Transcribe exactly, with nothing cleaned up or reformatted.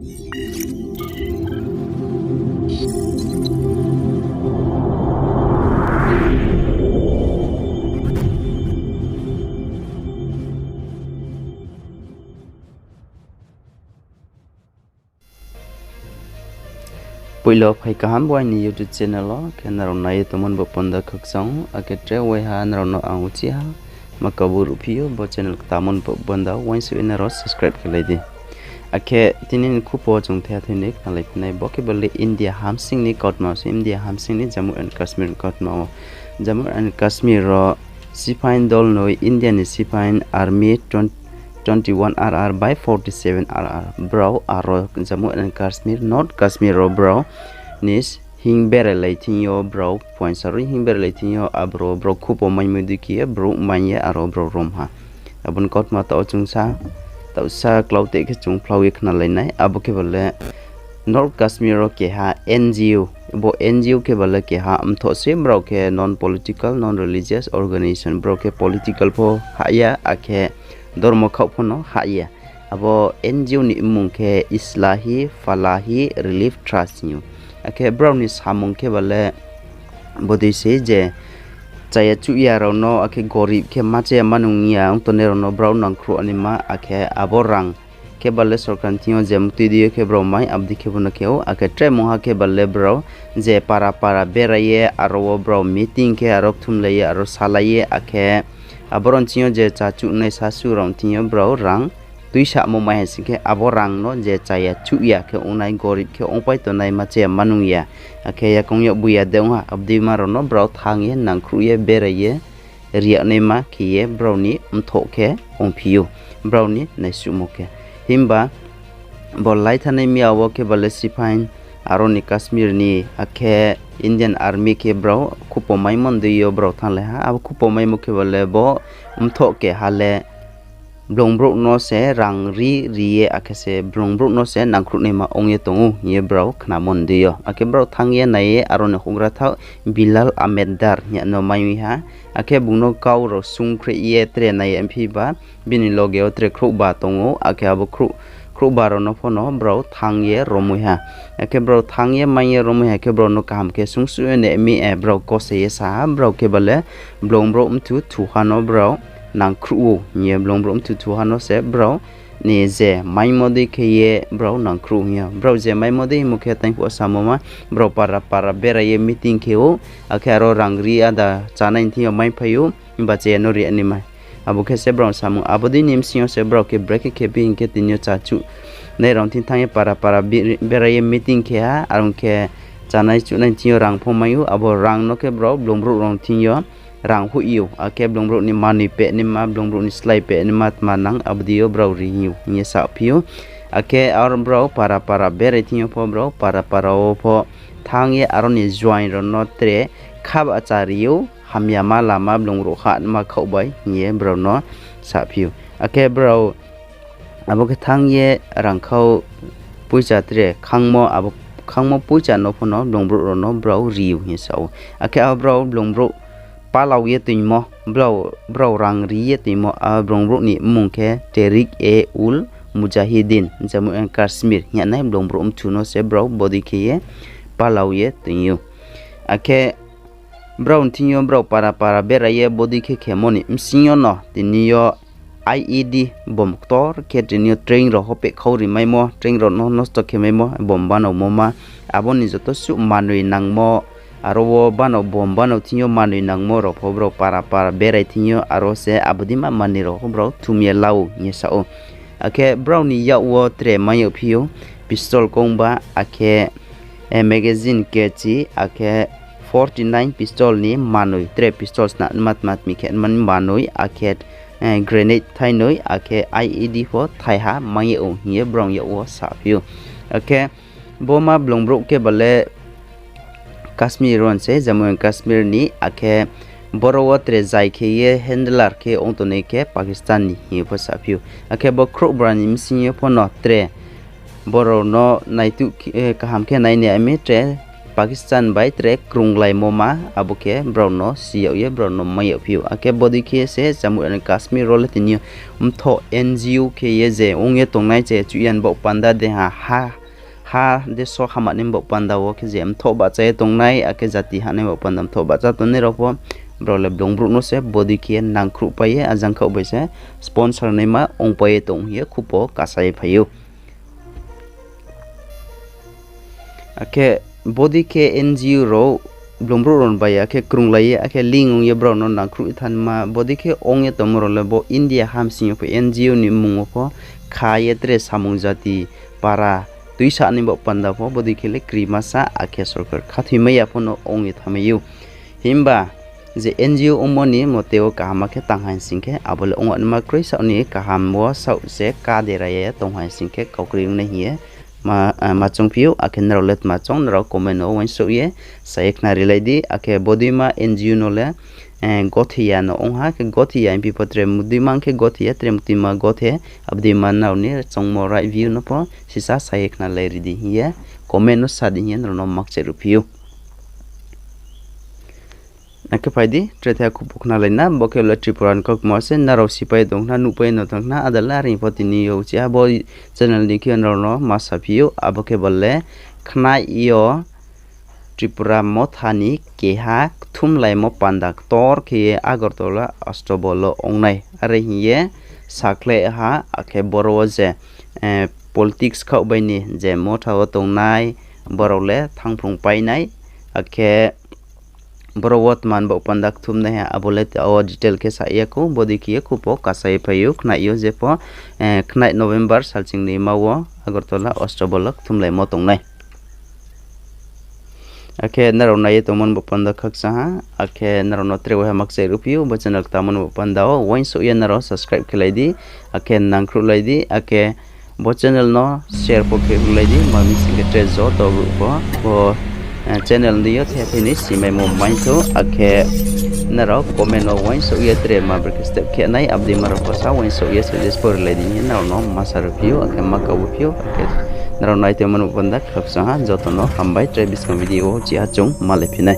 Poila phai kaham bo aini YouTube channel wo, khe nrao nai ye tongmo ni bo panda khakchang, akhe tre waiha nrao no ang uchih ha ma kabu ruhphi ou, bo channel kta mo ni bo panda uaingsouh ye nrao subscribe khe lai di. Akhe tini ni khupo chung the thoi ni khnalai phi nai, bo khe bo le India hamsing ni kautma se, India hamsing ni Jammu and Kashmir ni kautma wo. Jammu and Kashmir wo sipai dol noi, India ni sipai army twenty one R R bai forty seven R R. Brao aro Jammu and Kashmir, North Kashmir wo brao ni hing berailai thing yo, brao poisa rao hing berailai thing yo, aboro brao khupo maimo dei khe ye brouh mai ye aro brao rom ha. Abo ni kautma taoh chung sa, taoh sa klauteh khe chung phlao ye khnalai nai, abo khe bo le North Kashmir wo keha N G O, bo N G O khe bo le keha mthoh se, brao khe non political, non religious organization, brao khe political pho hah ya, akhe dormo khaoh pho no hah ya. Abo N G O ni mmung khe Islahi Falahi Relief Trust hing ou. Akhe brao ni samung khe bo le bodei se je chaya chuh ya rao no, akhe gorib khe ma chaya ma nung ya ong tongnai rao no brao nangkhruh naima, akhe abo rang khe bo le sorkar ni thing yo je mtui dei yo khe brao mai, abo dei khe bo no khe ou, akhe tre mungha khe bo le brao je para para berai ye aro wo brao meeting khe aro kthumlai ye aro salai ye, akhe aboro ni thing yo je chachuhnai sasuh rao ni thing yo brao rang tuisamo mai ha sing khe, abo rang no je chaya chuh ya khe ongnai, gorib khe ongpai tongnai, ma chaya ma nung ya, akhe yakoung yag boi ya de ong ha, abo dei ma rao no brao thanng ye nangkhruh ye berai ye ri yag naima khe ye brao ni mthoh khe ongphi ou, brao ni naisuhmo khe. Himba bo laithanai miya wo khe bo le sipai aro ni Kashmir ni, akhe Indian Army khe brao khupo maimo ni dei yo brao thannglai ha. Abo khupo maimo khe bo le bo mthoh keha le blung brouh no se rang ri ri ye, akhe se blung brouh no se nangkhruh naima ong ye tong ou hing ye brao khnamo ni dei yo. Akhe brao thanng ye nai ye aro ni houhgra thaoh Bilal Ahmed Dar hing ye no mai mi ha. Akhe bung no kau rao sungkhreh ye tre nai ye mphi ba, bini loge wo tre khrouhba tong ou, akhe abo khrouh-, khrouhba rao no pho no brao thanng ye romoi ha. Akhe brao thanng ye mai ye romoi ha khe brao no kaham khe sungsuh ye nai mi, eh, brao kose ye sa ha, brao khe bo le blung brouh mthu thuha no brao nangkhruh ou hing ye, blung brouh mthu thuha no se brao ni je maimo dei khe ye brao nangkhruh hing ye. Brao je maimo dei hingmo khe tang phuh wo samo ma, brao para para berai ye meeting khe ou, akhe aro rang ri ada chánai ni thing yo maiphai ou, himba chaya no ri naima. Abo khe se brao samung, abo dei ni bsing yo se brao khe brekhe khe phi hing khe tini yo chachuhnai rao thing thanng ye para para bi-, berai ye meeting khe ha, are ong khe chánai chuhnai thing yo rang pho mai ou, abo rang no khe brao blung brouh rao thing yo rang hoih ou, akhe blung brouh ni manoi pehnaima, blung brouh ni slái pehnaima tma nang, abo dei yo brao ri hing ou hing ye saphi ou. Akhe aro brao para para berai thing yo pho brao para para wo pho thanng ye aro ni joaing rao no tre khabahcha ri ou, hamyama lama blung brouh hahma khaoh bai hing ye brao no saphi ou. Akhe brao abo khe thanng ye rangkhau poicha tre khangmo, abo khangmo poicha no pho no blung brouh rao no brao ri ou hing ye sa ou. Akhe abo brao blung brouh palao ye toingmo, brao, brao rang ri ye toingmo, abo blung brouh ni mmung khe Tehrik-e-ul-Mujahideen Jammu and Kashmir hing ye nai blung brouh mthu no se brao bodei khe ye palao ye toing ou. Akhe brao ni thing yo brao para para berai ye bodei khe khemo ni bsing yo no tini yo I E D bom ktor khe tini yo train rao ho pehkhau ri maimo, train rao no nosto khe maimo, bom banao mo ma, abo ni joto suh manoi nangmo, aro wo banao bom banao thing yo manoi nangmo rao pho brao para para berai thing yo, aro se abo dei ma manoi rao pho brao thum ye la ou hing ye sa ou. Akhe brao ni yak wo tre mai yagphi ou, pistol kongba, akhe, eh, magazine kechi, akhe forty nine pistol ni manoi, tre pistol sna matma tmi khe mani manoi, akhe, eh, grenade thainoi, akhe I E D pho thaiha mai yag ou hing ye brao yak wo saphi ou. Akhe bo ma blung brouh khe bo le Kashmir wo se, Jammu and Kashmir ni, akhe boro wo tre zai khe ye handler khe ong tongnai khe Pakistan ni hing ye pho saphi ou. Akhe bo khrouhbra ni bsing yo pho no tre boro no naituh khe, eh, kaham khe nai ni ami tre Pakistan bai tre krunglaimo ma, abo khe brao no si yag ye brao no mai yagphi ou. Akhe bodei khe se Jammu and Kashmir rao le tini yo mthoh N G O khe ye je ong ye tongnai, je chuyan baoh panda de ha, ha, ha deso hama ni baoh panda wo khe je mthoh bahcha ye tongnai, akhe jati hanai baoh panda mthoh bahcha tongnai rao pho, brao le blung brouh no se bodei khe nangkhruhpai ye ajang khaoh bai se sponsor naima ongpai ye tong hing ye khupo kasa ye phai ou. Akhe bodei khe N G O rao blung brouh rao bai akhe krunglai ye, akhe link ong ye brao no nangkhruh ye thanngma, bodei khe ong ye tongmo rao le bo India hamsing yo pho N G O ni mmung wo pho kha ye tre samung jati para tuisa ni baoh panda pho bodei khe le kri masa, akhe sorkar khathoimai ya pho no ong ye thanngmai ou. Himba je N G O ongmo ni mote wo kaham khe tang hai sing khe, abo le ong naima kroi saoh ni kaham wo saoh se ká dera ye tong hai sing khe kaukri ong nai hing ye ma, ma choungphi ou, akhe nrao le tma choung, nrao comment wo uaingsouh ye sa ye khnarilai di, akhe bodeima N G O no le, gothe ya no ong ha, khe gothe ya himpi pho tre mdeima ong khe gothe ya, tre mdeima gothe, abdeima nrao ni choungmo right view no pho sisa sa ye khnalai ri di hing ye comment no sa di hing ye nrao no makchai ruhphi ou. Akhe phai di, tre the khupo khnalai na, bo khe le Tripura ni kaukma se, nrao sipai tong khna, nuhpai no tong khna, ada le are pho tini yo chiha bo channel ni khe nrao no ma saphi ou, abo khe bo le khnaih yo Tripura Motha ni keha kthumlaimo panda ktor khe ye Agartala Astabal wo ong nai. Are hing ye sakhlai ha, akhe boro wo je, politics khaoh bai ni je Motha wo tongnai, brao le thanngphrung pai nai, akhe boro wo tma ni baoh panda kthumnaiha, abo le o detail khe sa ya khou, bodei khe ye khupo kasa ye phai ou, khnaih yo je pho, khnaih November salching ni ma wo Agartala Astabal wo kthumlaimo tong nai. Akhe nrao nai ye tongmo ni baoh panda khakchang ha, akhe nrao no tre waiha makchai ruhphi ou, bo channel ktamo ni baoh panda wo uaingsouh ye nrao subscribe khelai di, akhe nangkhruhlai di, akhe bo channel no share pho khe rilai di, ma mi sing khe tre joto brouh pho bo channel ni yo the thei ni simaimo maithou, akhe nrao comment no uaingsouh ye tre ma brekhe step khe nai, abdeima rao pho sa uaingsouh ye suggest pho rilai di hing ye nrao no ma sa ruhphi ou, akhe ma kabo phi ou, akhe nrao nai tongmo ni baoh panda khakchang ha, joto no hambai, tre buskang video wo chiha chung malaiphi nai.